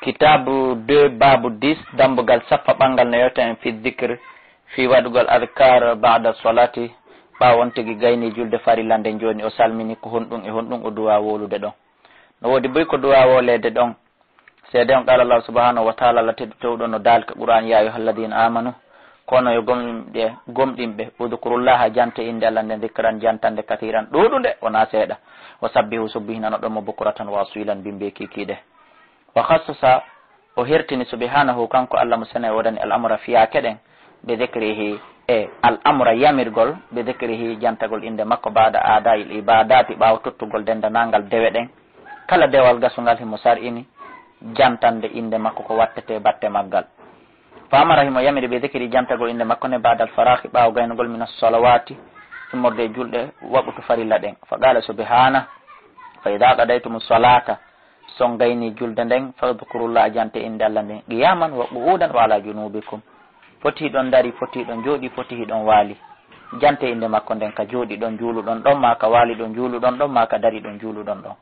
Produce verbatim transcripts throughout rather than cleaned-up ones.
Kitaabu deux, baabu dix, dammbugal sappaɓangal no yewta en fi dikr, fii waɗugol adkar ba'da salati, ɓaawo on tigi gayni julde farilla nden, jooni o salmini ko honɗum e honɗum o duwa wowlude ɗon. No woodi buy ko duwa wowleede ɗon. Seede on, qala Allahu subhanahu wa ta'ala, Allah teddu towɗo no daali ka Qur'an, "Ya ayyuhalladhina amanu," kono yo gomɗinɓe, gomɗinɓe, "udhkurullaha," jante innde Allah nden, "dhikran," jantande, "kathiran," ɗuuɗunde, wonaa seeɗa. "Wa sabbihu," subbihinano ɗon mo, "bukratan wa asilan," bimbi e kiikiiɗe. Wa khassasa, o hertini subhanahu, kanko Allah mo sene woodani, al amra, fiyaake ɗen, bi dhikrihi, e al amra, yamirgol, bi dhikrihi, jantagol innde makko, ba'da ada'il ibadati, ɓaawo tottugol dendanangal dewe ɗen. Kala dewal gasungal himo sar'ini jantande innde makko ko wattete batte maggal. Fa amara, himo yamiri, bi dhikri, jantagol innde makko ne, ba'dal faraghi, ɓaawo gaynugol, minas salawati, immorde e julɗe, waɓutu farilla ɗen. Fa qala subhanahu, "Fa idha qadaytumus salata," si on gayni julde nden, "fadhkurullah," jante innde Allah nden, "qiyaman wa qu'udan wa ala junubikum." Foti hiɗon dari, foti hiɗon jooɗi, foti hiɗon waali. Jante innde makko nden ka jooɗiɗon, juuluɗon ɗon, maa ka waaliɗon, juuluɗon ɗon, maa ka dariɗon, juuluɗon ɗon.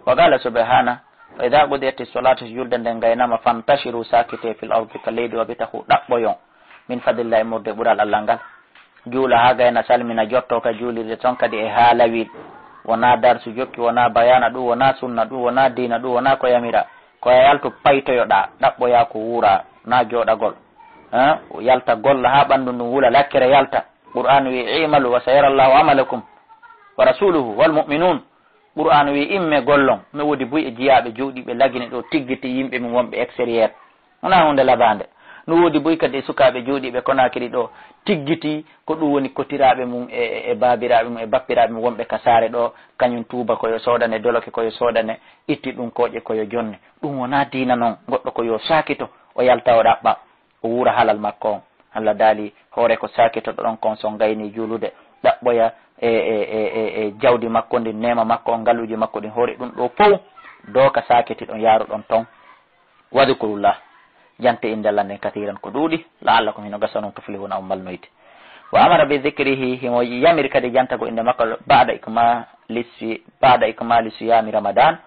Wa qala subhanahu, "Fa idha qudiyatis salatu," si julde nden gaynama, "fantashiru," saakite, "fil ardi," ka leydi, "wabtaghu," ɗaɓɓoyon, "min fadlillah," immorde e ɓural Allah ngal. Juula haa gayna, salmina, jotto ka juulirde ton kadi e haalawil. Wonaa darsu jokki, wonaa bayaana ɗum, wonaa sunna ɗum, wonaa diina ɗum, wonaa ko yamira. Ko a yaltu paytoyoɗaa, ɗaɓɓoyaa ko wuuraa, naa jooɗagol. Eh, yalta golla haa ɓanndu ndun wula, lakkere yalta. Qur'aanu wi'i, "I'malu wa sayara Allahu amalakum wa rasuluhu wal mu'minun." Qur'aanu wi'i, "Imme gollon." No woodi buy e jiyaaɓe jooɗiiɓe Lagine ɗoo tiggiti yimɓe mum wonɓe extérieur. Wonaa huunde labaande. No woodi buy kadi e sukaaɓe jooɗiiɓe Konaakiri ɗoo tiggiti ko ɗum woni kotiraaɓe mum e, e, e baabiraaɓe mum e bappiraaɓe mum wonɓe ka saare ɗoo, kañum tuuba ko yo soodane doloke, ko yo soodane itti ɗum kooƴe, ko yo jonne. Ɗum wonaa diina non. Goɗɗo ko yo saakito, o yalta o ɗaɓɓa. O wuura halal makko on. Allah daali, hoore ko saakitoɗon kon, si on gayni juulude, ɗaɓɓoya e, e, e, e, e jawdi makko ndin, neema makko on, ngaluuji makko ɗin, hoore ɗum ɗoo fow, dooka saakitiɗon, yaaruɗon ton. "Wadhkurullah," jante innde Allah nden, "kathiran," ko ɗuuɗi, "la'allakum," hino gasa non, "tuflihuna," on malnoyte. Wa amara bi dhikrihi, himo yamiri kadi jantagol innde makko, ba'da ikmali si-, ba'da ikmali siyami Ramadan,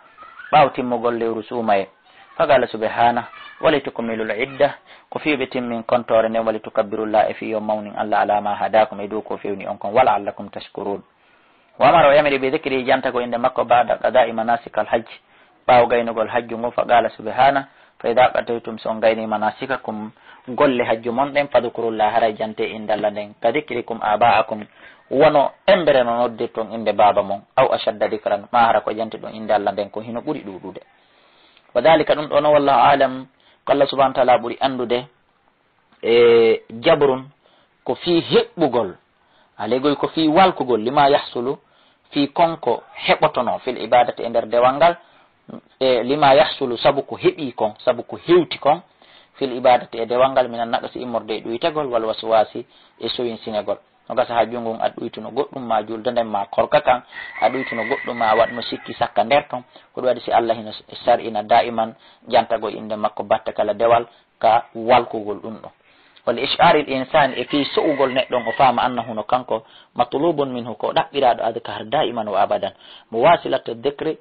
ɓaawo timmugol lewru suumaye. Fa qala subhanahu, "Walitukmilul idda," ko fii ɓe timmin kontoore nden, "walitukabbirullaha," e fii yo mawnin Allah, "ala ma hadakum," e dow ko fewni on kon, "wa la'allakum tashkurun." Wa amara, o yamiri, bi dhikri, jantagol innde makko, ba'da qada'i manasikal hajj, ɓaawo gaynugol hajju ngun. Fa qala subhanahu, "Fa idha qadaytum," si on gayni, "manasikakum," golle hajju mon ɗen, "fadhkurullaha," haray jante innde Allah nden, "ka dhikrikum aba'akum," wano embere no noddirton innde baaba mon, "aw ashadda dhikran," maa hara ko jantiɗon innde Allah nden kon hino ɓuri ɗuuɗude. Wa dhalika, ɗum ɗoo non, wallahu a'lam, ko Allah subhanahu wa ta'ala ɓuri anndude, e jabrun, ko fii heɓɓugol, aleygoy ko fii walkugol, lima yahsulu, fii kon ko heɓotono, fil ibadati, e nder dewal ngal, e lima yahsulu, sabu ko heɓi kon, sabu ko hewti kon, fil ibadati, e dewal ngal, minan naqsi, immorde e ɗuytagol, wal waswasi, e sowinsinegol. No gasa haa junngo ngun a ɗuytuno goɗɗum, maa julde nden, maa korka kan, a ɗuytuno goɗɗum, maa waɗno sikki sakka nder ton. Ko ɗum waɗi si Allah hino sar'ina daiman jantagol innde makko batte kala dewal ka walkugol ɗum ɗon. Wal ish'aril insan, e fii so'ugol neɗɗo on o faama annahu no kanko matlubun minhu, ko ɗaɓɓiraaɗo adkar daiman wa abadan. Muwasilatu dhikri,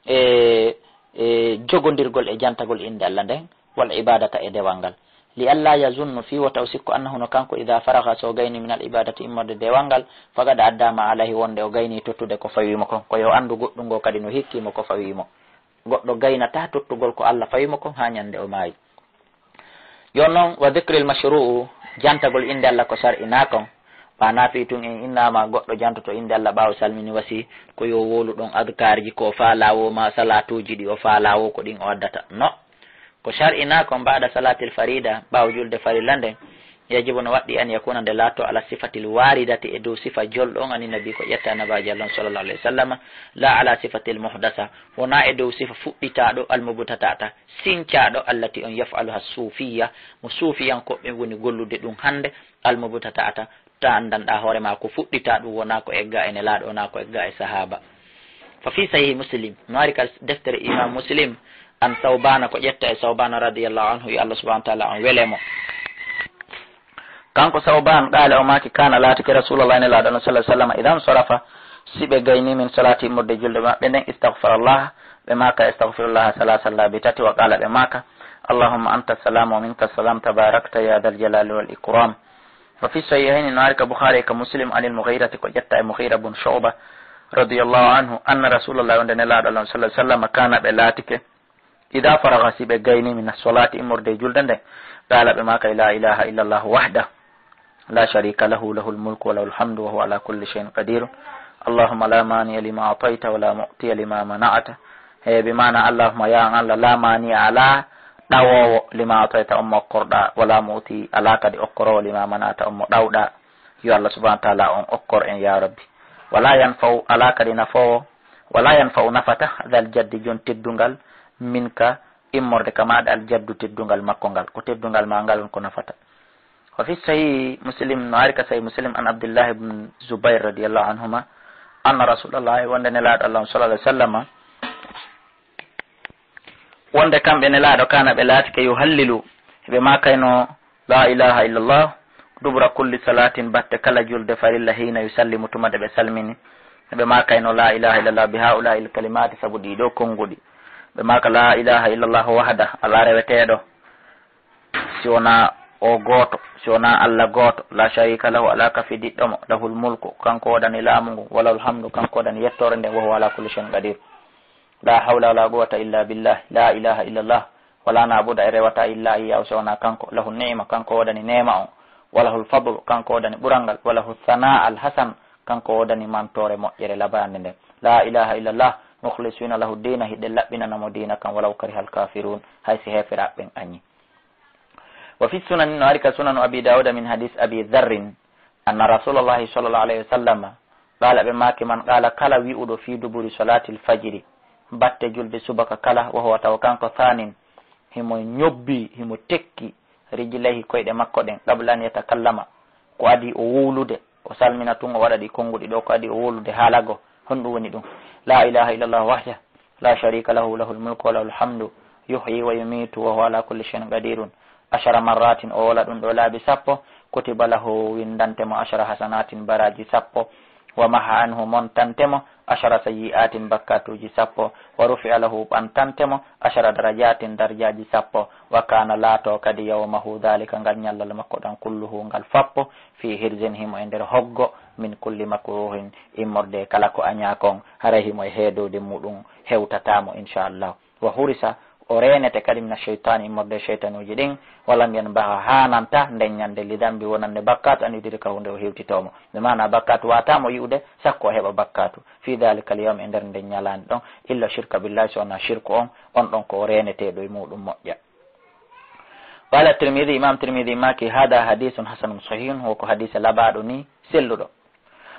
e, e jogondirgol e jantagol innde Allah nden, wal ibadata, e dewal ngal. Li alla yazunnu, fii wota o sikku, annahu no kanko, idha faraga, so o gayni, min al ibadati, immorde dewal ngal, faqad adda ma alayhi, wonde o gayni tottude ko fawi mo kon. Ko yo anndu goɗɗum ngo kadi no hikki mo ko fawi mo. Goɗɗo gaynataa tottugol ko Allah fawi mo kon haa ñande o maayi. Yo non, wa dhikril mashru'u, jantagol innde Allah ko sar'inaa kon. Ɓa naafii tun en innaama goɗɗo jantoto innde Allah ɓaawo salmini wasi ko yo wowlu ɗon adkaarji ko o faalaa woo maa salaatuuji ɗi o faalaa woo ko ɗin o addata. No. Ko sar'inaa kon ba'da salaatil fariida, ɓaawo julde farilla nden, yajibu no waɗɗii an yakuuna nde laatoo ala sifatil waaridati e dow sifa jolɗo on ani nabi ko ƴetta nabaaji Allah on sallallahu alayhi wa sallam, laa ala sifatil muhdasa, wonaa e dow sifa fuɗɗitaaɗo almubtada'ata, sincaaɗo allati on yaf'aluha suufiyya, mo suufiyankooɓe woni gollude ɗum hannde, almubtada'ata, ta anndanɗaa hoore maa ko fuɗɗitaa ɗum wonaa ko eggaa e Nelaaɗo, wonaa ko eggaa e sahaaba. Fa fii sahiihi Muslim, no ari ka deftere Imaam Muslim, an Sawbaana, ko ƴetta e Sawbaana radiyallahu anhu, yo Allah subhanahu wa ta'ala on wele mo. Kanko Sawbaan, qaala, o maaki, kaana, laatike, Rasuulullaahi, Nelaaɗo on, sallallaahu alayhi wa sallam, idan sarafa, si ɓe gayni min salaati, immorde julde maɓɓe nden, istagfarallaaha, Ɓe maaka, "Astaghfirullah," salasa laabi tati, wa qala, ɓe maaka, "Allahumma anta salam wa minka salam, tabarakta ya dhal jalali wal ikram." Wa fi sahihayni, no ari ka Bukhari ka Muslim, anil Mughirati, ko ƴetta e Mughira bun Shu'ba, radiyallahu anhu, anna Rasulullah, wonde Nelaaɗo Allah, sallallahu alaihi wasallam, kana, ɓe laatike, idha faragha, si ɓe gayni, min as-salati, immorde e julde nde, qala, ɓe maaka, "La ilaha illa Allah wahda, la sharika lahu, lahul mulku wa lahul hamdu wa huwa ala kulli shay'in qadir. Allahumma la mani'a lima a'tayta wa la mu'tiya lima mana'ta." He, bi maana, Allahumma, ya an Allah, la mani'a, ala ɗawowo, lima a'tayta, on mo okkorɗa, wa la mu'ti, ala kadi okkorowo, lima mana'ta, on mo ɗawɗa. Yo Allah subhanahu wa ta'ala on okkor en, ya Rabbi. Wa la yanfa'u, ala kadi nafowo, wa la yanfa'u, nafata, dhal jaddi, jon teddungal, minka, immorde ka maaɗa, al jaddu, teddungal makko ngal. Ko teddungal ma ngal on ko nafata. Wa fi sahih Muslim, no ari ka sahih Muslim, an Abdullah ibn Zubair radiyallahu anhuma, anna Rasulullah, wonde Nelaaɗo Allah sallallahu alaihi wasallam, wonde kamɓe Nelaaɗo, kana, ɓe laatike, yuhallilu, ɓe maakayno, "La ilaha illallah, dubura kulli salatin," batte kala julde farilla, hina yusallimu, tuma de ɓe salmini. Ɓe maakayno, "La ilaha illallah bi haula'il kalimati," sabu ɗiɗo konguɗi. Ɓe maaka, "La ilaha illallah wahda," ala reweteɗo, si wona o gooto, si wona Allah gooto, la sharika lahu, ala ka fidiɗɗo mo, lahul mulku, kanko wodani laamu ngu, walahul hamdu, kanko wodani yettore nde, wa huwa ala kulli shay'in qadir. La hawla wala quwwata illa billah, la ilaha illallah, wala nabuda e rewata illa iyyahu, si wona kanko, lahu ni'ma, kanko wodani neema on, walahul fadlu, kanko wodani ɓural ngal, walahu thana al hasan, kanko wodani mantore moƴƴere labande nden. La ilaha illallah, mukhlisina lahu dina, hiɗen laɓɓinana mo diina kan, walaw karihal kafirun, hay si heeferaaɓe ɓen añi. Wa fi sunan, no ari ka sunanu Abi Dawuda min hadis Abi Dharrin, anna Rasulallahi sallallahu alayhi wa sallam qala, ɓe maaki, man qala, kala wi'uɗo fi duburi salatil fajiri, batte julde subaka kala, wa huwa, taw kanko, thanin, himo ñobbi, himo tekki, rijlayhi, koyɗe makko ɗen, qabla an yatakallama, ko adi o wowlude, o salmina tun, o waɗa ɗi konguɗi ɗo, ko adi o wowlude haalago, honɗum woni ɗum? La ilaha illallah wahda, la sharika lahu, lahul mulku wa lahul hamdu, yuhyi wa yumitu wa huwa ala kulli shay'in qadirun. Ashara marratin, o wola ɗum ɗo laabi sappo, kutiba lahu, windante mo, ashara hasanatin, baraji sappo, wa maha anhu, montante mo, ashara sayyi'atin, bakkatuji sappo, wa rufi'a lahu, ɓantante mo, ashara darajatin, darjaji sappo, wa kana, laato kadi, yawmahu dhalika, ngal ñallal makko ɗan, kulluhu, ngal fappo, fi hirzin, himo e nder hoggo, min kulli makruhin, immorde kala ko aña kon, haray himo e heedode muɗum, hewtata mo, inchallah. Wa hurisa, o reenete kadi mina sheytaani, immorde sheytanuuji ɗin, wa lam yanbaha, haananta nden ñande, li dambi, wonande bakkaatu, an yudrikahu, nde o hewtitoo mo. Bi maana bakkaatu waawataa mo yi'ude, sakko o heɓa bakkaatu. Fi dhalika al yawm, e nder nden ñalaande ɗon, illa shirka billahi, so wonaa shirku on, on ɗon ko o reeneteeɗo e muɗum moƴƴa. Qala Tirmidhi, Imam Tirmidhi maaki, hada hadithun hasanun sahihun, wo ko hadiisa labaaɗo ni, selluɗo.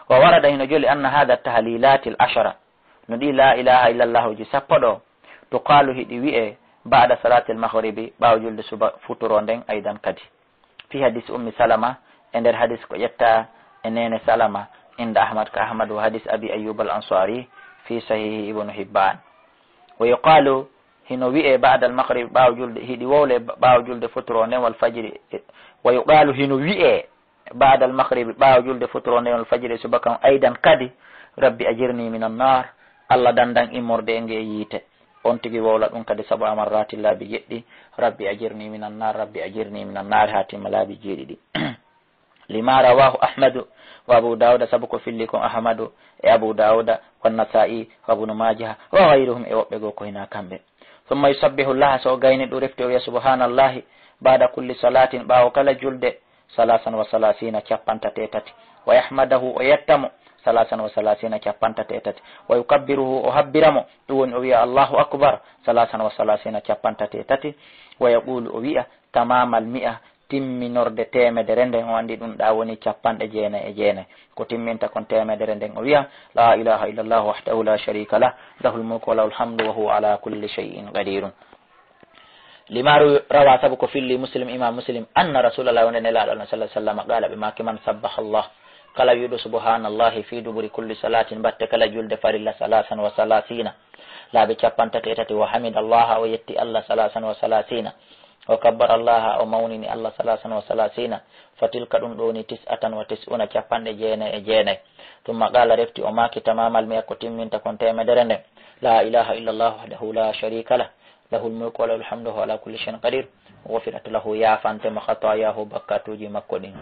Wa warada, hino joli, anna hada tahlilati al ashara, no ɗi la ilaha illa Allahuji sappo ɗo, tuqalu, hiɗi wi'e, ba'da salatil maghribi, ɓaawo julde suba futuro nden, aidan kadi. Fi hadis Ummi Salama, e nder hadis ko ƴetta e neene Salama, inda Ahmad, ka Ahmad, wa hadis Abi Ayyub al Ansari, fi sahihi Ibnu Hibban. Wa yuqalu, hino wi'e, ba'da al maghribi, ɓaawo julde, hiɗi wowle ɓaawo julde futuro nden, wal fajri, wa yuqalu, hino wi'e, ba'da al maghribi, ɓaawo julde futuro nden, wal fajri, subaka on, aidan kadi, rabbi ajirni minan nar, Allah dandan immorde e nge yiite. On tigi wowla ɗum kadi sab'a marratin, laabi jeɗɗi, rabbi ajirni minan nar, rabbi ajirni minan nar, haa timma laabi jeeɗiɗi. Lima rawahu Ahmadu wa Abu Dawuda, sabu ko filli kon Ahmadu e Abu Dawuda, wa Nasa'i wa Ibnu Majah wa ghayruhum, e woɓɓe goo ko hinaa kamɓe. Summa yusabbihu Allaha, so o gayni ɗum refti o wiya subhanallahi ba'da kulli salatin, ɓaawo kala julde, salasan wa salasina, cappantati e tati. Wa yahmadahu, o yetta mo, salasan wa salasina, cappantati e tati. Wa yukabbiruhu, o habbira mo, ɗum woni o wiya Allahu akbar, salasan wa salasina, cappantati e tati. Wa yaqulu, o wiya, tamamal mi'a, timminorde teemedere nden, o andi ɗum ɗa woni capanɗe jeenayi e jeenayi. Ko timminta kon teemedere nden, o wiya, la ilaha illallah wahdahu la sharika lah, lahul mulku wa lahul hamdu wa huwa ala kulli shay'in qadirun. Limaru rawa, sabu ko filli Muslim, Imam Muslim, anna Rasulallah, wonde Nelaaɗo Allah sallallahu alaihi wasallam, qala, ɓe maaki, man sabbaha Allah, kala wi'uɗo subhanallahi fi duburi kulli salatin, batte kala julde farilla, salasan wa salasina, laabi cappantati e tati, wa hamida Allah, o yetti Allah, salasan wa salasina, wa kabbara Allah, o mawnini Allah, salasan wa salasina, fa tilka, ɗum ɗo woni, tis'atan wa tis'una, capanɗe jeenayi e jeenayi. Tumma qala, refti o maaki, tamamal mi'a, ko timminta kon teemedere nden. لا إله إلا الله وحده لا شريك له، له الملك وله الحمد وهو على كل شيء قدير، غفرت له, yaafante mo خطاياه, bakkatuuji makko ɗin.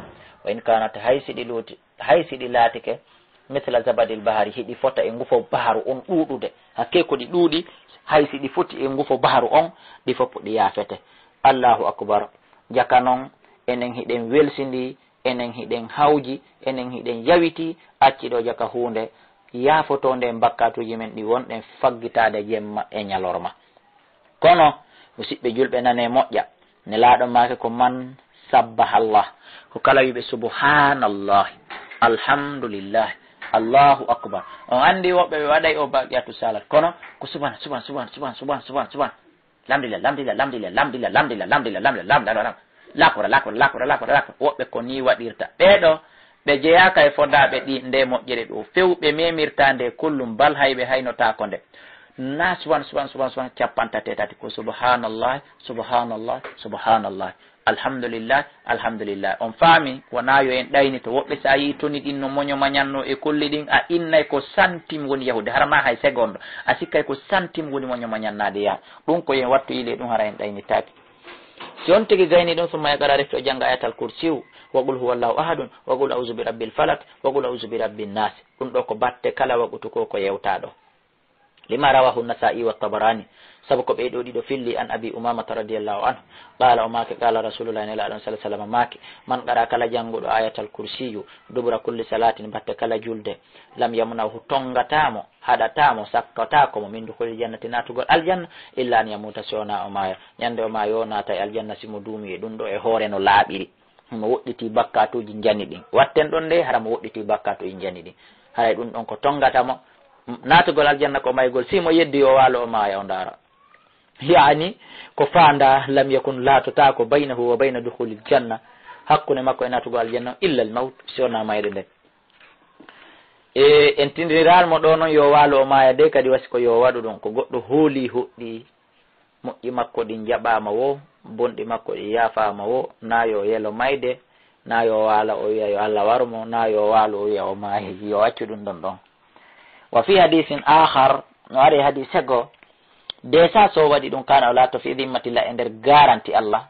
وإن كانت, hay si ɗi luuti, hay si ɗi laatike, مثل زبد البحر, hiɗi fota e ngufo baharu on ɗuuɗude, hakkee ko ɗi ɗuuɗi, hay si ɗi foti e ngufo baharu on, ɗi fof ɗi yaafete. Allahu akbar. Jaka non, enen hiɗen welsindii, enen hiɗen hawji, enen hiɗen yawitii, acci ɗoo jaka huunde yaafotoonde e bakkatuuji men ɗi wonɗen faggitaade jemma e ñalorma. Kono, musiɓɓe julɓe, nanee moƴƴa, Nelaaɗo maaki ko من سبح الله, ko kala wi'uɓe سبحان الله، الحمد لله، الله أكبر. On anndi woɓɓe ɓe waɗay o baqiyatu salat, kono ko subhana, subhana, subhana, subhana, subhana, subhana, subhana. Alhamdulillah, alhamdulillah, alhamdulillah, alhamdulillah, alhamdulillah, alhamdulillah, alhamdulillah, alhamdulillah, alhamdulillah. Lakora, lakora, lakora, lakora, lakora. Woɓɓe ko nii waɗirta. Ɓee ɗoo, ɓe jeyaaka e fodaaɓe ɗi, nde moƴƴere ɗoo few, ɓe memirta nde kullum, bal hay ɓe haynotaako nde. Na subhan, subhan, subhan, subhan, cappantate tati ko subhanallah, subhanallah, subhanallah. Alhamdulillah, alhamdulillah. On faami, wonaa yo en ɗaynito. Woɓɓe si a yii toni ɗin no moño mañannoo e kolli ɗin, a innay ko santim woni yahude, hara ma hay segondo. A sikkay ko santim woni moño mañannaade yaha. Ɗum ko yo en wattu yile ɗum, hara en ɗaynitaaki. Si on tigi gayni ɗum, summa yaqra, refti o jannga ayatal kursiyu, wa qul huwallahu ahadun, wa qul a'udhu bi rabbil falaq, wa qul a'udhu bi rabbin nas. Ɗum ɗoo ko batte kala waqutu ko, ko yewtaa ɗoo. Lima rawahu Nasa'i wa Tabarani, sabu ko ɓee ɗoo ɗiɗo filli, an Abi Umamata radiyallahu anhu, qala, o maaki, qala Rasulullah, Nelaaɗo on sallallahu alaihi wasallam maaki, man qara, kala jannguɗo ayatal kursiyu dubura kulli salatin, batte kala julde, lam yamna'hu, tonngataa mo, haɗataa mo, sakkotaako mo, min dukhulil jannati, naatugol aljanna, illa an yamuta, si wonaa o maaya. Ñande o maaya o naata e aljanna si mo duumi e ɗum ɗoo e hoore no laaɓiri. Himo woɗɗitii bakkatuuji njani ɗin. Watten ɗon nde, hara mo woɗɗitii bakkatuuji njani ɗin. Haray ɗum ɗon ko tonngata mo. Naatugol aljanna ko maygol, si mo yeddi yo waalo o maaya o ndaara. Yaani, ko faandaa, lam yakun, laatotaako, baynahu wa bayna dukhulil janna, hakkunde makko e naatugol aljanna, illa al mawt, si wonaa mayde nden. E, en tindiniral mo ɗo non yo waalo o maaya de, kadi wasi ko yo waɗu ɗum, ko goɗɗo hooli hoɗɗi. Moƴƴi makko ɗin jaɓaama wo, bonɗi makko ɗin yaafaama wo, na yo yelo mayde, na yo waalo o wi'a yo Allah war mo, na yo waalo o wi'a o maayi, yo accu ɗum ɗon ɗon. Wa fi hadisin akhar, no ari hadise goo, de sa so waɗi ɗum, kana o laatto fi dhimmatillah, e nder garanti Allah,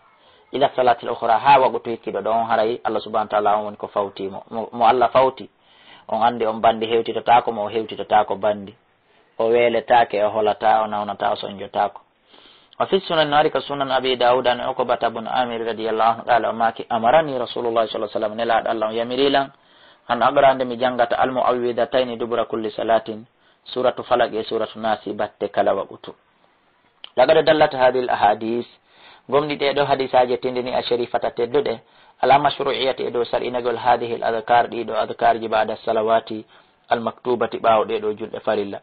ila salatil ukhra, haa waqutu hikkiɗo ɗon, haray Allah subhanahu wa ta'ala on woni ko fawti mo. Mo, mo Allah fawti, on anndi on bandi hewtitotaako mo, o hewtitotaako bandi. O weeletaake, o holataa, o nawnataa, o sonjotaako. Wa fi sunan, no ari ka sunan Abi Dawud, an Uqbata bun Amir radiyallahu anhu, qala, o maaki, amarani Rasulullah sallallahu alaihi wasallam, Nelaaɗo Allah on yamiri lan, an aqra, nde mi janngata, al mu'awwidatayni dubura kulli salatin, suratu Falaq e suratu Nasi, batte kala waqutu. Laqad dallat hadhihi al ahadith, gomɗi ɗee ɗoo hadisaaji tindini, a sharifata, tedduɗe, ala mashru'iyyati, e dow sar'inagol, hadhihi al adhkar, ɗii ɗoo adhkarji, ba'da salawati al maktubati, ɓaawo ɗee ɗoo julɗe farilla.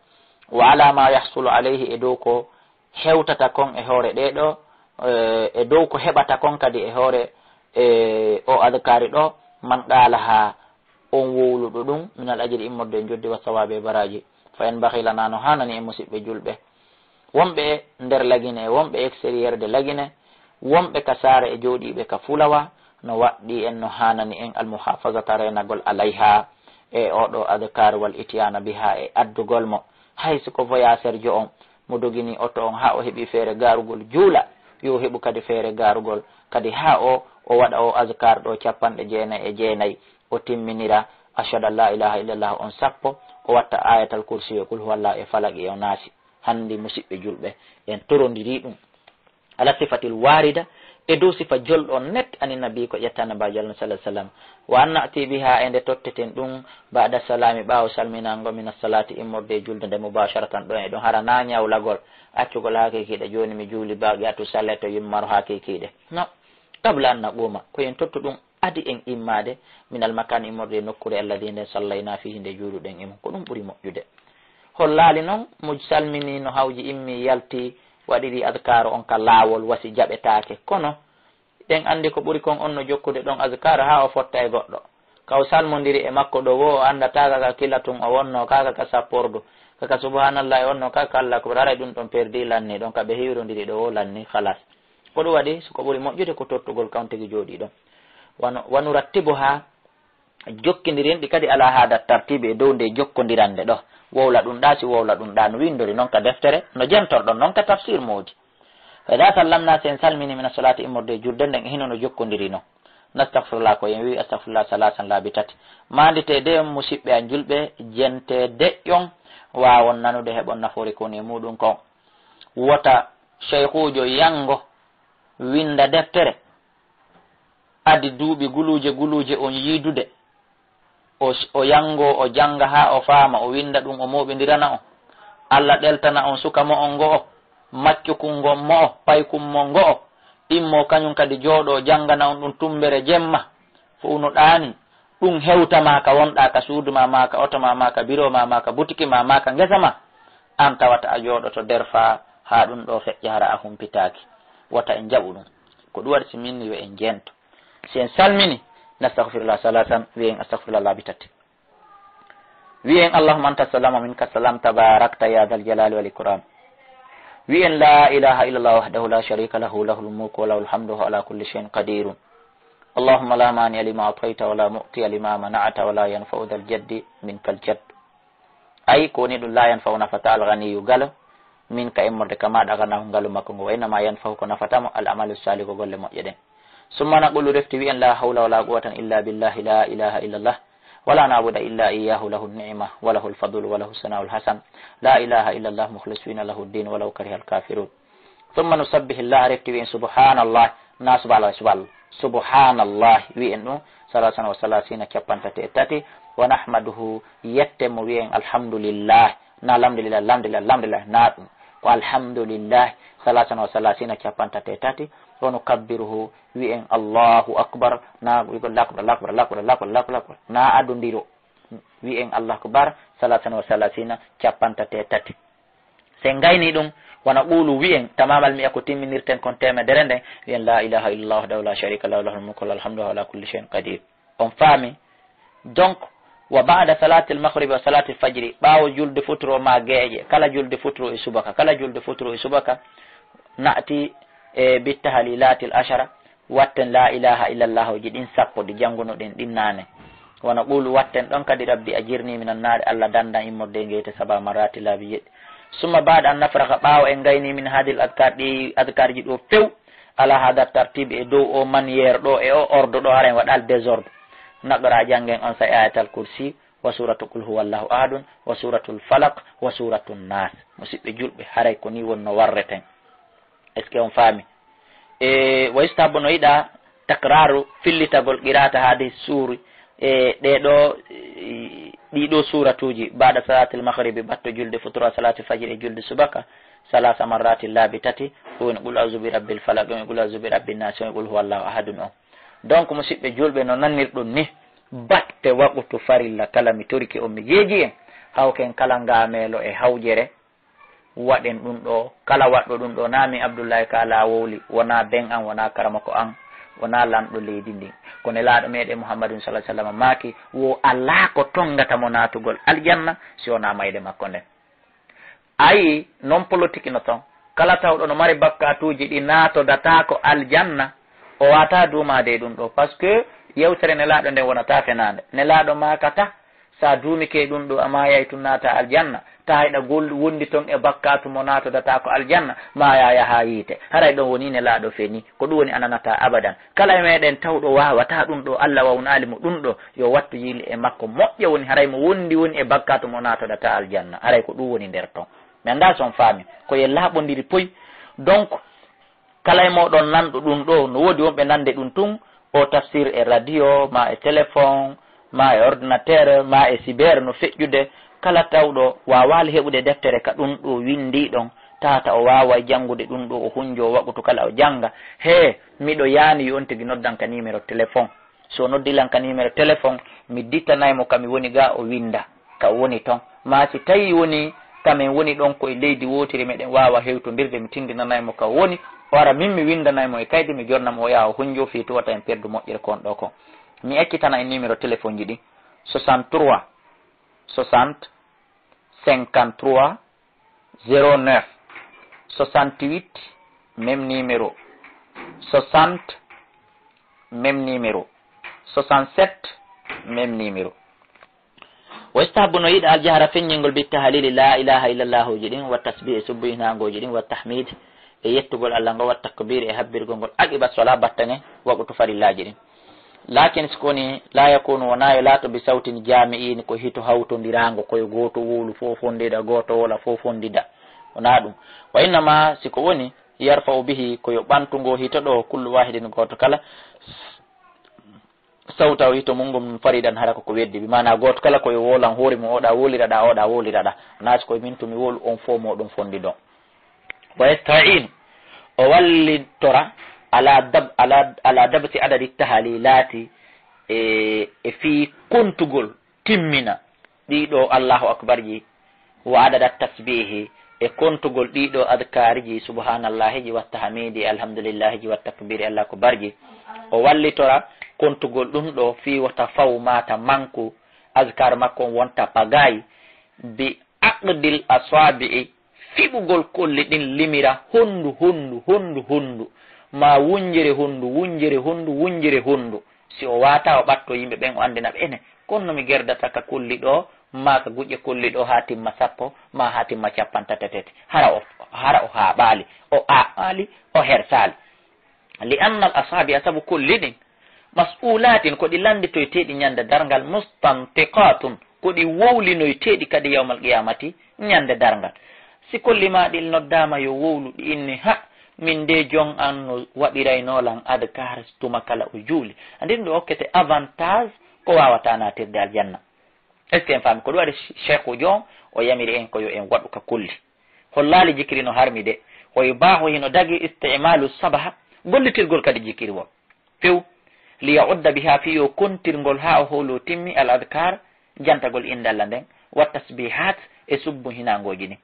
Wa ala ma yahsulu alayhi, e dow ko hewtata kon e hoore ɗee ɗoo, eh, e dow ko heɓata kon kadi e hoore, eh, o adhkaari ɗoo, man qaalaha, on wowluɗo ɗum, min al ajri, immorde e njoɓdi, wa sawaabi, e baraaji. Fa yanbaghi lana, no haanani en, musiɓɓe julɓe, wonɓe nder Lagine, wonɓe extérieur de Lagine, wonɓe ka saare e jooɗiiɓe ka Fulawa, no waɗɗii en, no haanani en, al muhafazata, reenagol, alayha, e oo ɗoo adhkar, wal ityaana biha, e addugol mo. Hay si ko voyageur jo on, mo dogini oto on haa o heɓi feere garugol juula, yo heɓu kadi feere garugol kadi haa o, o waɗa o adhkar ɗoo cappanɗe jeenayi e jeenayi, o timminira ashhadu an la ilaha illallah on sappo, o watta ayatal kursi e qul huwallahu e falaqi e o naasi. Hanndi, musiɓɓe julɓe, en torondiri ɗum. Ala sifatil warida, e dow sifa jolɗo on net ani nabi ko ƴettana ba jalna sallallahu alaihi wasallam. Wa an na'ti biha, e nde totteten ɗum, ba'da salami, ɓaawo salminango, min as-salati, immorde e julde nde, mubasharatan, ɗon e ɗon, hara na ñawlagol, accugol hakikiɗe, jooni mi juuli baqiyatu salat to yimmaro hakikiɗe. No, qabla an naquma, ko en tottu ɗum adi en immaade, min al makan, immorde e nokkure, alladhi, nde, sallayna fihi, nde juuluɗen e mum, ko ɗum ɓuri moƴƴude. Hollaali non, mo salmini, no hawji, immi, yalti, waɗiri adkaaru on ka laawol, wasi jaɓetaake. Kono, ɗen anndi ko ɓuri kon, on no jokkude ɗon adkaaru haa o fotta e goɗɗo. Ka o salmondiri e makko ɗo woo, o anndataa ka, ka kila tun o wonnoo, ka, ka, ka sappordu, ka, ka subhanallah o wonnoo, ka, ka Allah akbar, haray ɗum ɗon perdi lanni, ɗon ka ɓe hiwrondiri ɗo woo lanni, khalas. Ko ɗum waɗi, so ko ɓuri moƴƴude ko tottugol kan tigi jooɗii ɗon. Wano, wa nurattibuha, Jokkindirinɗi kadi ala hada tartibi e dow nde jokkondirande ɗo. Wowla ɗum ɗa, si wowla ɗum ɗa, no windori noon ka deftere, no jentorɗon noon ka tafsir moodi. Fa ida sallamna, si en salmini mina solati immorde e julde nden, e hino no jokkondiri noon. Nastahfirullah, ko en wi astahfirullah salasan laabi tati. Mandite de musiɓɓe an julɓe, jente deƴƴon, wawon nanude heɓon nafoore ko woni e muɗum kon. Wota sheykhujo yango winda deftere, adi duuɓi guluuje guluuje on yiidude, o, o yango, o janga haa o faama, o winda ɗum, o mooɓindirana on. Allah ɗeltana on suka mo'on ngo'o, maccukum ngon mo'o, paykum mon ngo'o, immo kañum kadi jooɗo jangana on ɗum tumbere jemma, fow no ɗaani. Ɗum hewta ma ka wonɗa ka suudu ma, ma ka oto ma, ma ka biro ma, ma ka butiki ma, ma ka ngesa ma. An tawata a jooɗoto derfa haa ɗum ɗo feƴƴa hara a humpitaaki. Wota en jaɓu ɗum. Ko ɗum waɗi si min yo en jento. Si en salmini, nastahfirullah salasan, wiyen astahfirullah laabi tati. Wiyen allahumma anta salam wa minka salam tabarakta ya dhal jalali wal ikram. Wiyen la ilaha illallah wahdahu la sharika lahu, lahul mulku wa lahul hamdu wa huwa ala kulli shay'in qadirun. Allahumma la mania lima atayta wa la mu'tiya lima mana'ta wa la yanfa'u dhal jaddi minkal jadd. Ay, ko woni ɗum, la yanfa'u nafata al ghaniyu galo, min ka immorde ka maɗa ganahu ngalu makko ngo, wa innama yanfa'u ko nafata mo al amalu salihu ko golle moƴƴe ɗen. Summa naqulu refti wiyen la hawla wala quwwata illa billahi la ilaha illa Allah, wala na'budu illa iyyahu lahu ni'ma wa lahu al-fadlu wa lahu sana'ul hasan, la ilaha illa Allah mukhlisina lahu ad-din walaw kariha al-kafirun. Summa nusabbihu Allah refti wiyen subhanallah, na subhanallah, subhanallah, subhanallah wiyen ɗum salasan wa salasina cappantate e tati, wa nahmaduhu yette mo wiyen alhamdulillah, na alhamdulillah, alhamdulillah, alhamdulillah, na ɗum ko alhamdulillah salasan wa salasina cappantate e tati, wa nukabbiruhu wiyen Allahu akbar, na wiyen lakbar, lakbar, lakbar, lakbar, lakbar, na adondiro, wiyen Allahu akbar salasan wa salasina cappantate e tati. Si en gayni ɗum, wa naqulu wiyen tamamal mi'a ko timminirten kon temedere nden, wiyen la ilaha illallah wahdahu la sharika lahu lahul mulku wa lahul hamdu wa huwa ala kulli shay'in qadir. On faami? Donc, wa ba'da salatil maghribi wa salatil fajri, ɓaawo julde futuro ma geeƴe, kala julde futuro e subaka, kala julde futuro e subaka, na'ti e bittahalilatil ashara, watten la ilaha illallah ji ɗin sappo ɗi janngunoɗen ɗin naane. Wa naqulu watten ɗon kadi, rabbi ajirni minan naari, Allah dandan immorde e ngeyte saba marrati laabi jeɗɗi. Summa ba'da an nafraga, ɓaawo en gayni min hadil adkar, ɗi adkarji ɗo few, ala hada tartibi, e dow o manière ɗo, e o ordre ɗo, hara en waɗal désordre. Naqra, janngen on say ayatal kursi, wa suratu qul huwallahu ahadun, wa suratul falaq, wa suratun nas. Musiɓɓe julɓe, haray ko ni wonno warreten. Est-ce que on faami? E wa yustahabbu, no yiɗa, takraru, fillitagol qira'ata hadi suri, e ɗe ɗo, e ɗiɗo suratuji, ba'da salatil maghribi, batto julde futuro, salati fajri, e julde subaka, salasa marrati, laabi tati, ko woni qul a'udhu bi rabbil falaq, e qul a'udhu bi rabbin nas, e qul huwallahu ahadun on. Donc, musiɓɓe julɓe, no nanirɗon ni, batte waqutu farilla kala, mi torike on, mi jeeji en, hawken kala ngamelo e hawjere, waɗen ɗum ɗo, kala waɗɗo ɗum ɗo, na min Abdullahi ka lawowli, wona ben an, wona karamoko an, wona lanɗo leydi ndin. Ko Nelaaɗo meɗen Muhammadun sallallahu alaihi wasallam maaki, wo alaa ko tongata mo naatugol aljanna si wona mayde makko nden. Ayi, non politique no ton. Kala tawɗo no mari bakkatuuji ɗi naatodataako aljanna, o wata duumaade e ɗum ɗo. Parce que yewtere Nelaaɗo nden wonata fenaande. Nelaaɗo maakata, sa duumike e ɗum ɗo, a maayay tun naata aljanna. Ta hiɗa gol-, wondi ton e bakkatu mo naatodataako aljanna, maaya yaha yiite. Haray ɗon woni Nelaaɗo feni. Ko ɗum woni a nanata abadan. Kala e meɗen tawɗo wawata ɗum ɗo, Allah wawnaali mo ɗum ɗo, yo wattu yiili e makko moƴƴa woni, haray mo wondi woni e bakkatu mo naatodata aljanna. Haray ko ɗum woni nder ton. Mi anndaa si on faami. Ko ye laaɓondiri poy. Donc, kala e moɗon nanɗo ɗum ɗo, no woodi wonɓe nande ɗum tun, o tafsir e radio, ma e téléphone, ma e ordinateur, ma e cyber no feƴƴude. Kala tawɗo waawaali heɓude deftere ka ɗum ɗo winndi ɗon, tata o waaway janngude ɗum ɗo, o hunjo waqutu kala o jannga. He, miɗo yaani yo on tigi noddan ka numéro téléphone. So noddi lan ka numéro téléphone, mi dittanay mo ka mi woni ga, o winda ka o woni ton. Ma si tawi woni ka min woni ɗon ko e leydi wootiri, meɗen waawa hewtondirde, mi tindinanay mo ka o woni, o ara min mi windanay mo e kaydi, mi jorna mo o yaha o hunjo fii tawata en perdu moƴƴere kon ɗo kon. Mi ekkitana en numéro téléphone ji ɗin, soixante-trois, soixante, cinquante-trois, zéro neuf, soixante-huit, même numéro, soixante, même numéro, soixante-sept, même numéro. Wa yustahabbu, no yiɗa, al jahra, feññingol, bi tahlili, la ilaha illallahu ji ɗin, wa tasbih, e subbuhinaangoji ɗin, wa tahmid, e yettugol Allah ngo, wa takbir, e habbirgol ngol, aqiba sola, battange waqtu farillaji ɗin. Lakin, si ko woni, la yakunu, wona yo laato, bi sawtin jami'in, ko hito hawtondiraango, ko yo gooto wowlu, fow fonndida, gooto wola, fow fonndida. Wona ɗum. Wa innama, si ko woni, yarfa'u bihi, ko yo ɓantu ngo hito ɗo, kullu wahidin, gooto kala, sawtahu, hito mun ngon, faridan, hara ko ko weddi. Bi maana, gooto kala ko yo wowlan hoore mum, oɗa wowliraɗa, oɗa wowliraɗa. Wona si koye min tun mi wowlu, on fow mo ɗum fonndidon. Wa yasta'in, o wallitora, ala dab-, ala, ala dabti adadi tahalilati, e, e fii kontugol timmina ɗiɗo Allahu Akbar ji, wa adada tasbihi, e kontugol ɗiɗo adkaari ji, subhanallahi ji, wa tahmidi, alhamdulillahi ji, wa takbiri, Allah Akbar ji. O wallitora kontugol ɗum ɗo fii wota faw mata manku, adkaar makko on wonta pagaay, bi aqdil asaabi'i, fiɓugol kolli ɗin limira honndu, honndu, honndu, honndu, ma wunjere honndu, wunjere honndu, wunjere honndu. Si o waata, o ɓatto yimɓe ɓen, o anndina ɓe, ene, kono no mi gerdata ka kolli ɗo, ma ka guƴƴe kolli ɗo, haa timma sappo, ma haa timma cappantatatati. Hara o, hara o haaɓaali, o aaɓaali, o hersaali. Li anna al asaabi'a, sabu kolli ɗin, mas'uulaatin, ko ɗi lannditoyteeɗi ñande darngal, mustantiqaatun, ko ɗi wowlinoyteeɗi kadi yawmal qiyaamati, ñande darngal. Si kolli maa ɗin noddaama yo wowlu, ɗi inni, ha, min de jon an no waɗiraynoo lan adkaar tuma kala o juuli. Andin ɗo okkete avantage ko waawata naatirde aljanna. Est-ce que en faami? Ko ɗum waɗi Cheikhuujo on, o yamiri en ko yo en waɗu ka kolli. Hollaali jikiri no harmi de. Hoy baaho hino dagi isti'maalu sabaha, gollitirgol kadi jikiri won. Few, li ya'udda biha, fii yo kontirngol haa o howlo timmi, al adkaar, jantagol innde Alla nden, wa tasbihat, e subbuhinaangooji ɗin.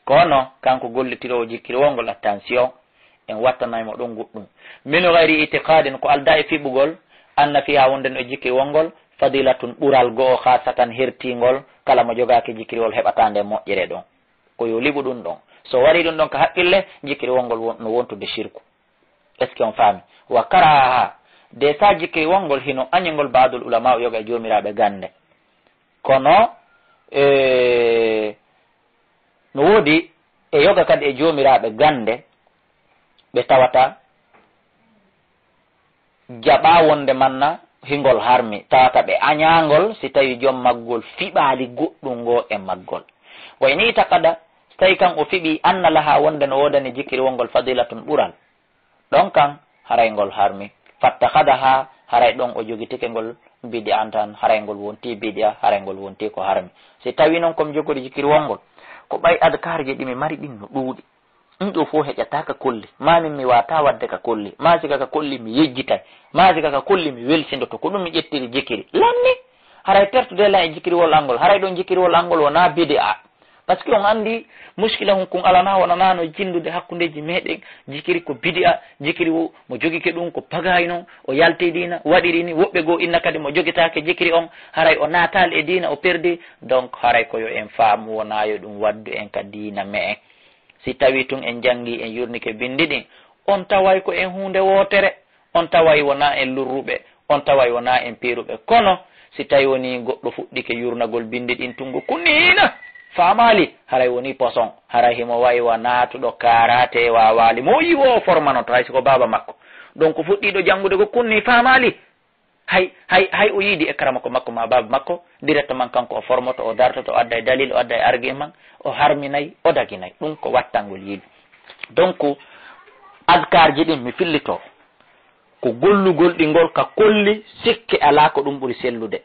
Kono, kanko gollitiroowo jikiri wongol, attention, en wattanay mo ɗon goɗɗum. Min gayri itiqadin, ko aldaa e fiɓugol, anna fiha, wonde no e jikiri wongol, fadilatun, ɓural go'o, khasatan, hertingol, kala mo jogaaki jikiri wol heɓata nde moƴƴere ɗon. Ko yo liɓu ɗum ɗon. So warii ɗum ɗon ka haqqille, jikiri wongol won-, no wontude shirku. Est-ce que on faami? Wa karaha, de sa jikiri wongol hino añingol baadul ulama o yoga e joomiraaɓe gannde. Kono, e, no woodi e yoga kadi e joomiraaɓe gannde, ɓe tawata jaɓa wonde manna hingol harmi, tawata ɓe añaangol si tawi joom maggol fiɓaali goɗɗum ngo e maggol. Wa in itaqada, si tawi kan o fiɓi, anna laha, wonde no woodani jikiri wongol fadilatun, ɓural. Ɗon kan, haray ngol harmi. Fattakhadaha, haray ɗon o jogitike ngol bid'an tan, haray ngol wonti bid'a, haray ngol wonti ko harmi. Si tawi non ko mi jogori jikiri wongol, ko ɓay adkaarji ɗi mi mari ɗin no ɗuuɗi. Ɗum ɗo fof heƴata ka kolli. Ma min mi wata wadde ka kolli. Ma siga ka kolli mi yejjitay. Ma siga ka kolli mi welsindoto. Ko ɗum mi ƴettiri jikiri. Lanni. Haray tertude lan e jikiriwol angol. Haray ɗon jikiriwol angol wona bid'a. Parce que on anndi muskila hun kun alana wonanano jinndude hakkundeji meɗen. Jikiri ko bidi'a, jikiri wo mo jogike ɗum ko pagayi non, o yalti diina, waɗiri ni, woɓɓe goo inna kadi mo jogitake jikiri on, haray o naatali e diina, o perdi. Donc haray ko yo en faamu wona yo ɗum waddu en ka diina me'en. Si tawi tun en jangi, en yurnike bindi ɗin, on taway ko en huunde wootere. On taway wona en lurruɓe, on taway wona en peeruɓe. Kono si tawi woni goɗɗo fuɗɗike yurnagol bindi ɗin tungo kunniina, faamaali, haray woni poson, haray himo wayi wa naatuɗo karate waawaali. Mo o yi wo o formanoto, hay siko baaba makko. Donc fuɗɗiɗo jangude ko kunni, faamaali. Hay, hay, hay o yiidi e karamoko makko ma baaba makko, directement kanko o formoto, o dartoto, o adda e dalil, o adda e argument, o harminay, o daginay. Ɗum ko wattangol yiidu. Donc, azkarji ɗin mi fillito. Ko gollugol ɗi ngol ka kolli, sikke alaa ko ɗum ɓuri sellude,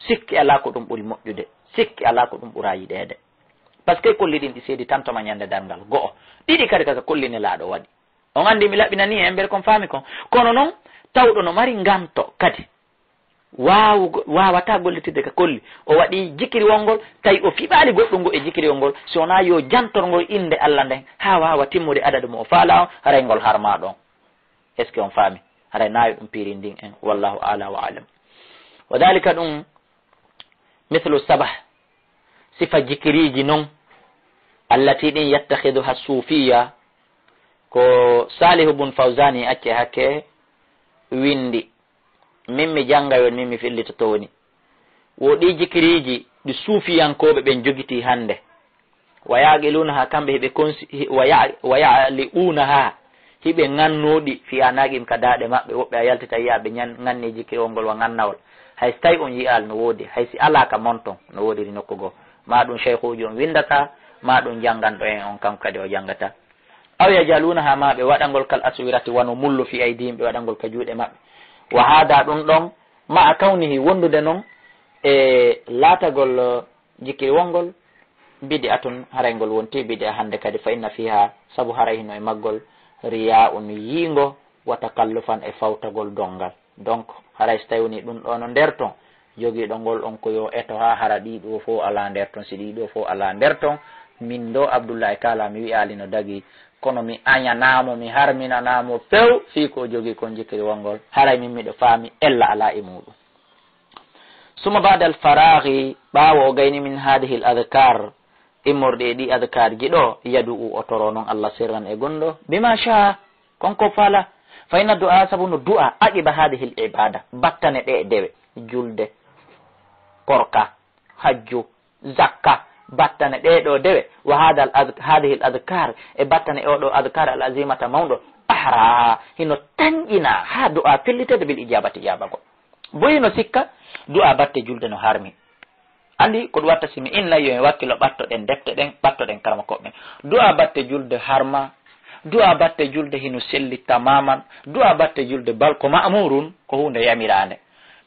sikke alaa ko ɗum ɓuri moƴƴude, sikke alaa ko ɗum ɓura yiɗeede. Parce que kolli ɗin ɗi seedi tantoma ñande darngal go'o. Ɗiɗi kadi kaka kolli Nelaaɗo waɗi. On anndi mi laɓɓinanii en mbele kon faami kon. Kono non, tawɗo no mari nganto kadi. Waawu-, waawata gollitirde ka kolli. O waɗi jikiriwol ngol, tawi o fiɓaali goɗɗum ngo e jikiriwol ngol, si wonaa yo jantor ngol innde Alla nden, haa waawa timmude adadu mo o faalaa on, haray ngol harmaa ɗon. Est-ce que on faami? Haray naayo ɗum piiri ndin en. Wallahu a'la wa a'lam. Wa dhalika ɗum mithlu sabah. Sifa jikiriiji non. Allati ɗin yattakhiduha sufiya. Ko Salihu bun Fawzani acce hakke windi. Min mi janngayon, min mi fillitoto woni. Wo ɗii jikiriiji ɗi suufiyankooɓe ɓen jogitii hannde. Wa ya'qiluunahaa, kamɓe hiɓe konsi-, hi-, wa ya-, wa ya'li'uunahaa, hiɓe ŋannoo ɗi fii a'naaqihim ka daaɗe maɓɓe, woɓɓe a yaltita yi'a ɓe ñan-, ŋannii jikiriwol ngol wa ŋannawol. Hay si tawii on yi'aali no woodi, hay si alaa ka mon ton no woodiri nokku goo. Maa ɗum ceykuujo on winndata, maa ɗum jannganɗo en on kanko kadi o janngata. Aw yaj'aluunahaa, maa ɓe waɗa ngol kal aswirati wano mullo fii aydiihim, ɓe waɗa ngol ka juuɗe maɓɓe. Wa haadaa ɗum ɗon, ma'a kawnihi wondude non e laatagol jikiriwol ngol, bid'atun, haray ngol wontii bid'a hannde kadi, fa inna fiihaa, sabu haray hino e maggol, riyaa'un, yiingo, wa takallufan, e fawtagol donngal. Donc, haray si tawii wonii ɗum ɗoo no nder ton, jogiiɗo ngol on ko yo eto haa hara ɗii ɗoo fow alaa nder ton, si ɗii ɗoo fow alaa nder ton, min ɗoo Abdullaahi Kaala mi wi'aali no dagii, kono mi añanaa mo, mi harminanaa mo few fii ko o jogii kon jikiriwol ngol, haray min miɗo faami ella alaa e muuɗum. Summa ba'dal faraaxi, ɓaawo o gayni min haadihil adkaar, immorde e ɗii adkaarji ɗoo, yadu'u o toroo non Alla sirran e gonɗo, bimaa caa, kon ko faalaa. Fa inna du'aa, sabu no du'aa, aqiba haadihil ibaada, battane ɗee dewe, julde, korka, hajju, zakka, battane ɗee ɗoo dewe, wa haadal ad-, haadihil adkaar, e battane oo ɗoo adkaar al azimata mawɗo, ahraa, hino tanƴinaa haa du'aa fillitede bil ijaabati jaabagol. Bo hino sikka, du'aa batte julde no harmi. Anndi ko ɗum watta si mi innay yo en wakkilo ɓattoɗen defte ɗen, ɓattoɗen karamokooɓe ɓen. Du'aa batte julde harma, du'aa batte julde hino selli tamaman, du'aa batte julde bal ko ma'muurun, ko huunde yamiraande.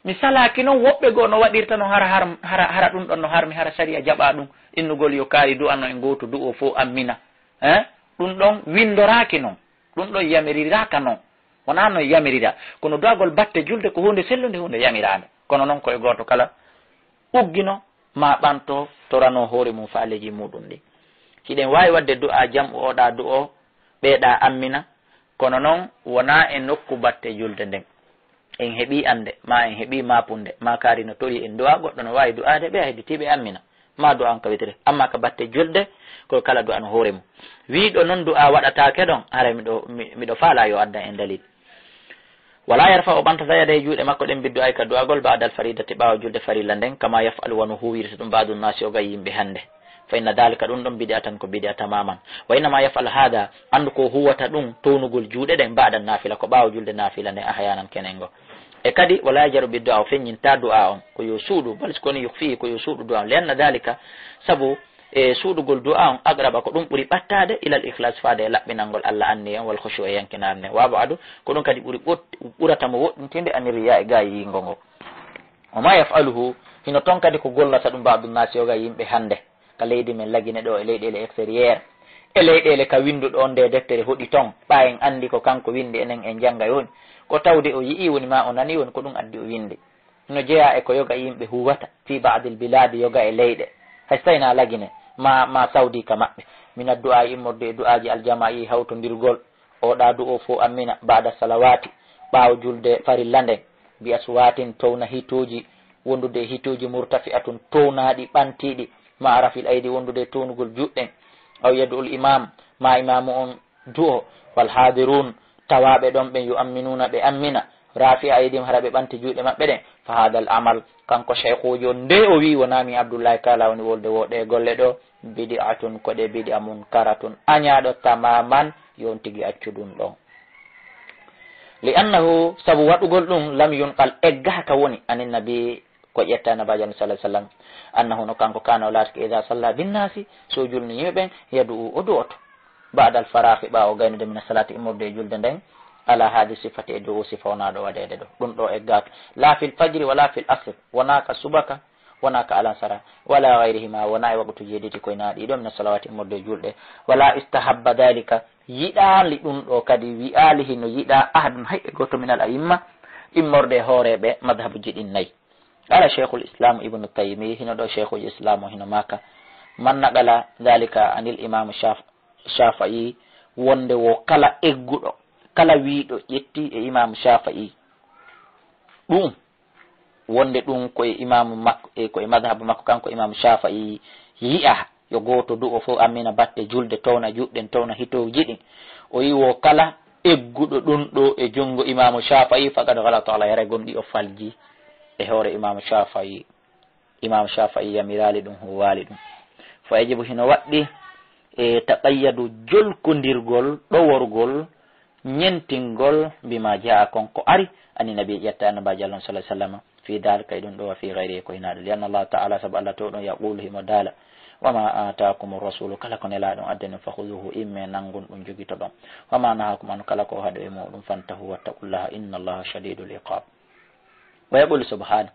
Mi salaaki non woɓɓe goo no waɗirta non hara, hara, hara, hara ɗum ɗon no harmi, hara sariya jaɓaa ɗum. Innugol yo kaari du'ano en gooto du'o fow ammina. Eh? Ɗum ɗon winndoraaki non. Ɗum ɗon yamiriraaka non. Wonaa no yamirira. Kono du'agol batte julde ko huunde sellunde, huunde yamiraande. Kono non ko e gooto kala uggino, maa ɓanto, torano hoore mum faaleeji muuɗum ɗin. Hiɗen waawi waɗde du'aa jam'u oɗaa du'o, ɓeeɗaa ammina, kono non wonaa e nokku batte julde nden. En heɓii annde, maa en heɓii maapunde, maa kaari no torii en du'aa, goɗɗo no waawi du'aade, ɓe a hedditiiɓe ammina. Maa du'aa on ka witiri. Amma ka batte julde, ko kala du'aa no hoore mum. Wiiɗo non du'aa waɗataake ɗon, haray miɗo, mi-, miɗo faalaa yo addan en dalil. Walaa yarfa'u, o ɓantata yadayhi, juuɗe makko ɗen, biddu'aa'i, ka du'agol, ba'dal fariidati, ɓaawo julde farilla nden, kamaa yaf'alu, wano huuwirta ɗum, ba'du naasi, yoga yimɓe hannde. Fa inna daalika, ɗum ɗon, bid'atan, ko bid'a tamaman. Wa innamaa yaf'alu haadha, anndu ko huuwata ɗum, townugol juuɗe ɗen, ba'da naafila, ko ɓaawo julde naafila nden, ahyaanan, kenengo. E kadi, walaa yajharu biddu'aa, o feññintaa du'aa on, ko yo suuɗu, bal ko woni yukhfiihi, ko yo suuɗu du'aa on, li anna daalika, sabu e suuɗugol du'aa on aqraba, ko ɗum ɓuri ɓattaade, ilal ikhlaas, faade e laɓɓinangol Alla anniya on, wal khushuu'i e yankinaare nden. Wa ab'adu, ko ɗum kadi ɓuri ɓot-, ɓurata mo woɗɗintinde, ani riyaa e gaa yiingo ngo. Wa maa yaf'aluhu, hino ton kadi ko gollata ɗum ba'du naasi, yoga yimɓe hannde, ka leydi men Lagine ɗoo, e leyɗeele extérieur, e leyɗeele ka winnduɗo on nde deftere hoɗi ton, ɓaa en anndi ko kanko winndi, enen en jannga woni. Ko tawde o yi'i woni maa o nani woni ko ɗum addi o winndi. No jeyaa e ko yoga yimɓe huuwata, fii ba'dil bilaadi, yoga e leyɗe, hay so tawii na Lagine, ma, ma Sawdi ka maɓɓe. Mina du'aa'i, immorde e du'aaji, aljamaa'i, hawtondirgol, oɗaa du'o fow ammina, ba'da salawaati, ɓaawo julde farilla nden, bi aswaatin, towna hitooji, wondude e hitooji, murtafi'atun, townaaɗi, ɓantiiɗi, ma'a raf'il aydi, wondude e townugol juuɗe ɗen, aw yad'ul imaam, ma imaamu on du'o, wal haadiruun, tawaaɓe ɗon ɓen, yu'amminuuna, ɓe ammina, rafi'a aydihim, hara ɓe ɓanti juuɗe maɓɓe ɗen, fa haadal amal, kanko ceykuujo on, nde o wi'i wonaa min Abdullaahi Kaala woni wolde wo ɗee golle ɗoo, bid'atun, ko ɗe bid'a munkaratun, añaaɗo tamaman, yo on tigi accu ɗum ɗon. Li annahu, sabu waɗugol ɗum, lam yunqal, eggaaka woni, anin nabi, ko ƴetta Nabaajo Allah sallallahu alaihi wasallam, annahu, no kanko, kaana, o laatike, idaa salla binnaasi, so o julni yimɓe ɓen, yadu'u, o du'oto, ba'dal faraaxi, ɓaawo gaynude, mina salaati, immorde e julde nden, ala haadi sifati, e dow sifa wonaaɗo waɗeede ɗo. Ɗum ɗo eggaaka. La fil fajri wala fil asr, wonaa ka subaka, wonaa ka alansara, wala gayrihima, wonaa e waqtuuji ɗiɗi koynaaɗi ɗo, mina salawaati, immorde e julɗe, wala istahabba dhalika, yiɗaali ɗum ɗo kadi, wi'aali hino yiɗaa ahadun, hay e gooto, minal a'imma, immorde e hooreeɓe madhabuji ɗin nayi. Qala Shaykhul Islam Ibn Taymiyyah, hino ɗo Shaykhul Islam o hino maaka, man naqala dhalika anil Imam Shaf-, Shafi'i, wonde wo kala egguɗo, kala wiiɗo ƴetti e Imam Shafi'i ɗum, wonde ɗum ko e imaamu makko, e ko e madhabu makko kanko Imam Shafi'i yi'a yo gooto du'o fof ammina batte julde, towna juuɗe ɗen, towna hitooji ɗin. O wi'i wo kala egguɗo ɗum ɗo e junngo Imaamu Shafi'i, faqad ghalata alayhi, haray gomɗii o falji e hoore Imaamu Shafi'i. Imam Shafi'i yamiraali ɗum, huuwaali ɗum. Fa yajibu, hino waɗɗi e taqayyadu, jolkondirgol, ɗoworgol, ñentingol, bima jaa, kon ko ari, ani nabi, ƴetta annabaajo Allah on, sallallahu alaihi wasallam, fi dalika, e ɗum ɗo, wa fi ghairihi, ko hinaa ɗum. Li anna Allah ta'ala, sabu Allah towɗo on, yaqulu, himo daala, wa ma atakum rasulu, kala ko nelaaɗo on addani, fa khuduhu, imme nangun ɗum, jogitoɗon. Wa ma nahakum anhu, kala ko o haɗi e muɗum, fantahu, wattaqullaha, inna Allaha shadidul iqab. Wa yaqulu subhana,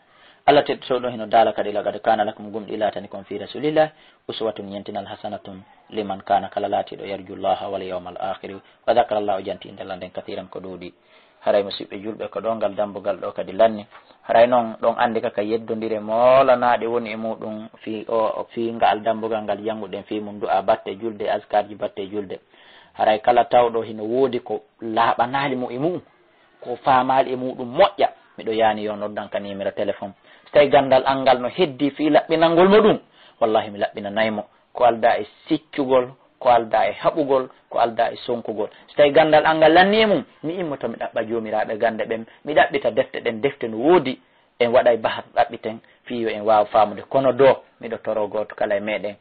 Allah teddotooɗo hino daala kadi, laqad kana lakum, gomɗii laatani kon, fi rasulillahi, uswatun, ñentinal, hasanatun, liman kana, kala laatiiɗo, yarju Allaha wal yawmal akhiri, wa dhakara Allaha, o janti innde Allah nden, kathiran, ko ɗuuɗi. Haray, musiɓɓe julɓe, ko ɗo ngal dambugal ɗo kadi lanni. Haray non ɗon anndi ka, ka yeddondire moolanaaɗe woni e muɗum fii o, fii ngaal dambugal ngal jannguɗen fii mum, du'a batte julde, askarji batte julde. Haray kala tawɗo hino woodi ko laaɓanaali mo e mu'um, ko faamaali e muɗum moƴƴa, miɗo yaani yo noddan ka nimero téléphone. So tawi ganndal an ngal no heddi fii laɓɓinangol mo ɗum, wallahi mi laɓɓinanay mo. Ko aldaa e siccugol, ko aldaa e haɓugol, ko aldaa e sonkugol. So tawi ganndal an ngal lanni e mum, mi immoto mi ɗaɓɓa joomiraaɓe gannde ɓen, mi ɗaɓɓita defte ɗen, defte no woodi, en waɗay bahas ɗaɓɓiten fii yo en waaw faamude. Kono doo, miɗo toroo gooto kala e meɗen,